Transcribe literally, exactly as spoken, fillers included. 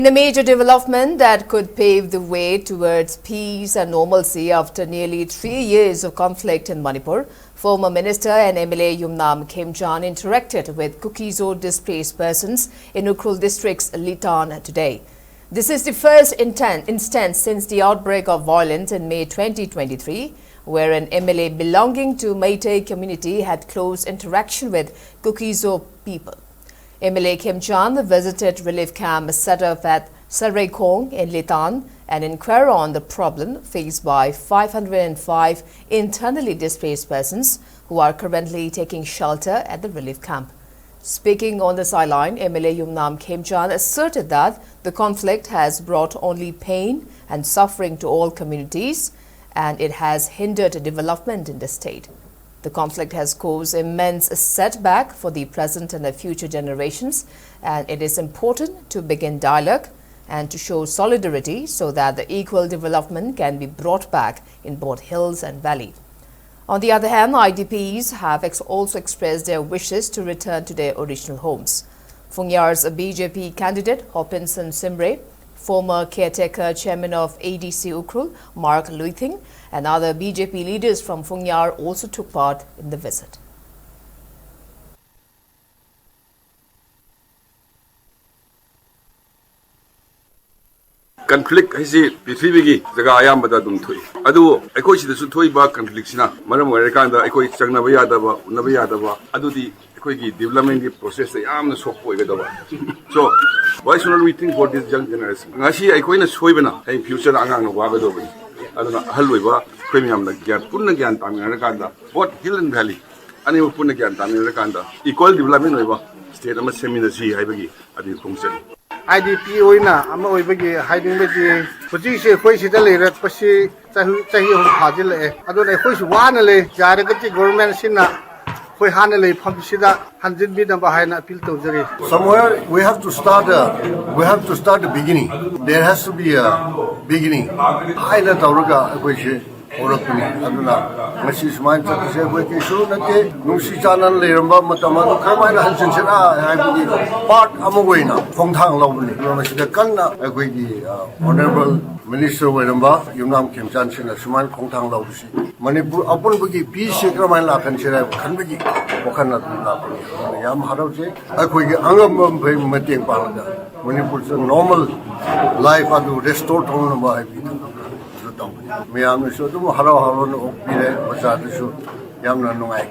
In a major development that could pave the way towards peace and normalcy after nearly three years of conflict in Manipur, former Minister and M L A Yumnam Khemchand interacted with Kuki-Zo displaced persons in Ukhrul district's Litan today. This is the first inten- instance since the outbreak of violence in May twenty twenty-three, where an M L A belonging to Meitei community had close interaction with Kuki-Zo people. M L A Khemchand visited relief camp set up at Sarekhong in Litan and inquire on the problem faced by five hundred five internally displaced persons who are currently taking shelter at the relief camp. Speaking on the sideline, M L A Yumnam Khemchand asserted that the conflict has brought only pain and suffering to all communities, and it has hindered development in the state. The conflict has caused immense setback for the present and the future generations, and it is important to begin dialogue and to show solidarity so that the equal development can be brought back in both hills and valley. On the other hand, I D Ps have ex- also expressed their wishes to return to their original homes. Phungyar's B J P candidate Hopinson Simre, former caretaker chairman of A D C Ukhrul, Mark Luithing, and other B J P leaders from Phungyar also took part in the visit. Conflict ꯍꯥꯏꯁꯤ ꯄ꯭ꯔꯤꯊꯤꯕꯤꯒꯤ ꯖꯒꯥ ꯑꯌꯥꯝꯕꯗ ꯑꯗꯨꯝ ꯊꯣꯛꯏ꯫ ꯑꯗꯨꯕꯨ ꯑꯩꯈꯣꯏ ꯁꯤꯗꯁꯨ ꯊꯣꯛꯏꯕ ꯀꯟꯐ꯭ꯂꯤꯛꯁꯤꯅ ꯃꯔꯝ ꯑꯣꯏꯔꯀꯥꯟꯗ ꯑꯩꯈꯣꯏ ꯆꯪꯅꯕ ꯌꯥꯗꯕ, ꯎꯅꯕ ꯌꯥꯗꯕ, ꯑꯗꯨꯗꯤ ꯑꯩꯈꯣꯏꯒꯤ ꯗꯤꯕꯂꯞꯃꯦꯟꯒꯤ ꯄ꯭ꯔꯣꯁꯦꯁꯇ ꯌꯥꯝꯅ ꯁꯣꯛꯄ ꯑꯣꯏꯒꯗꯕ꯫ So, why should not we think for this young generation? ꯉꯁꯤ ꯑꯩꯈꯣꯏꯅ ꯁꯣꯏꯕꯅ ꯍꯌꯦꯡ ꯐ꯭ꯌꯨꯆꯔꯗ ꯑꯉꯥꯡꯅ ꯋꯥꯒꯗꯧꯕꯅꯤ꯫ ꯑꯗꯨꯅ ꯑꯍꯜ ꯑꯣꯏꯕ ꯑꯩꯈꯣꯏ ꯃꯌꯥꯝꯅ ꯒ꯭ꯌꯥꯟ, ꯄꯨꯟꯅ ꯒ꯭ꯌꯥꯟ ꯇꯥꯃꯤꯟꯅꯔꯀꯥꯟꯗ, both hill and valley ꯑꯅꯤꯃꯛ ꯄꯨꯟꯅ ꯒ꯭ꯌꯥꯟ ꯇꯥꯃꯤꯟꯅꯔꯀꯥꯟꯗ equal development ꯑꯣꯏꯕ state ꯑꯃ ꯁꯦꯝꯃꯤꯟꯅꯁꯤ ꯍꯥꯏꯕꯒꯤ ꯑꯗꯨꯒꯤ ꯈꯣꯡꯆꯠꯅꯤ꯫ ꯑꯥꯏ ꯗꯤ ꯄꯤ ꯑꯣꯏꯅ ꯑꯃ ꯑꯣꯏꯕꯒꯤ ꯍꯥꯏꯅꯤꯡꯕꯗꯤ, ꯍꯧꯖꯤꯛꯁꯦ ꯑꯩꯈꯣꯏ ꯁꯤꯗ ꯂꯩꯔꯛꯄꯁꯤ ꯆꯍꯤ ꯆꯍꯤ ꯑꯍꯨꯝ ꯐꯥꯖꯤꯜꯂꯛꯑꯦ꯫ ꯑꯗꯨꯅ ꯑꯩꯈꯣꯏꯁꯨ ꯋꯥꯅ ꯂꯩ꯫ ꯌꯥꯔꯒꯗꯤ ꯒꯣꯚꯔꯟꯃꯦꯟꯠꯁꯤꯅ ꯑꯩꯈꯣꯏ ꯍꯥꯟꯅ ꯂꯩꯐꯝꯁꯤꯗ ꯍꯟꯖꯤꯟꯕꯤꯅꯕ ꯍꯥꯏꯅ ꯑꯄꯤꯜ ꯇꯧꯖꯔꯤ꯫ Somewhere we have to start a, we have to start a beginning. There has to be a beginning. ꯍꯥꯏꯅ ꯇꯧꯔꯒ ꯑꯩꯈꯣꯏꯁꯦ ꯍꯧꯔꯛꯄꯅꯤ꯫ ꯑꯗꯨꯅ ꯉꯁꯤ ꯁꯨꯃꯥꯏꯅ ꯆꯠꯄꯁꯦ ꯑꯩꯈꯣꯏ ꯀꯩꯁꯨ ꯅꯠꯇꯦ꯫ ꯅꯨꯡꯁꯤ ꯆꯥꯟꯅꯅ ꯂꯩꯔꯝꯕ ꯃꯇꯝ ꯑꯗꯨ ꯀꯔꯝꯍꯥꯏꯅ ꯍꯟꯖꯤꯟꯁꯤꯔꯥ ꯍꯥꯏꯕꯒꯤ ꯄꯥꯔꯠ ꯑꯃ ꯑꯣꯏꯅ ꯈꯣꯡꯊꯥꯡ ꯂꯧꯕꯅꯤ꯫ ꯑꯗꯨꯅ ꯃꯁꯤꯗ ꯀꯟꯅ ꯑꯩꯈꯣꯏꯒꯤ ꯑꯣꯅꯔꯦꯕꯜ ꯃꯤꯅꯤꯁꯇꯔ ꯑꯣꯏꯔꯝꯕ ꯌꯨꯝꯅꯥꯝ ꯈꯦꯝꯆꯥꯟ ꯁꯤꯡꯅ ꯁꯨꯃꯥꯏꯅ ꯈꯣꯡꯊꯥꯡ ꯂꯧꯕꯁꯤ ꯃꯅꯤꯄꯨꯔ ꯑꯄꯨꯟꯕꯒꯤ ꯄꯤꯁꯁꯦ ꯀꯔꯝꯍꯥꯏꯅ ꯂꯥꯛꯍꯟꯁꯤꯔꯥ ꯍꯥꯏꯕ ꯈꯟꯕꯒꯤ ꯋꯥꯈꯜ ꯑꯗꯨ ꯂꯥꯛꯄꯅꯤ꯫ ꯑꯗꯨꯅ ꯌꯥꯝ ꯍꯔꯥꯎꯖꯩ꯫ ꯑꯩꯈꯣꯏꯒꯤ ꯑꯉꯝꯕ ꯃꯈꯩ ꯃꯇꯦꯡ ꯄꯥꯡꯂꯒ ꯃꯅꯤꯄꯨꯔꯁꯤꯗ ꯅꯣꯔꯃꯦꯜ ꯂꯥꯏꯐ ꯑꯗꯨ ꯔꯦꯁꯇꯣꯔ ꯇꯧꯅꯕ ꯍꯥꯏꯕꯒꯤ ꯊꯕꯛ ꯑꯗꯨ ꯇꯧꯕꯅꯤ꯫ ꯃꯌꯥꯝꯅꯁꯨ ꯑꯗꯨꯝ ꯍꯔꯥꯎ ꯍꯔꯥꯎꯅ ꯑꯣꯛꯄꯤꯔꯦ꯫ ꯑꯣꯖꯥꯗꯁꯨ ꯌꯥꯝꯅ ꯅꯨꯡꯉꯥꯏ꯫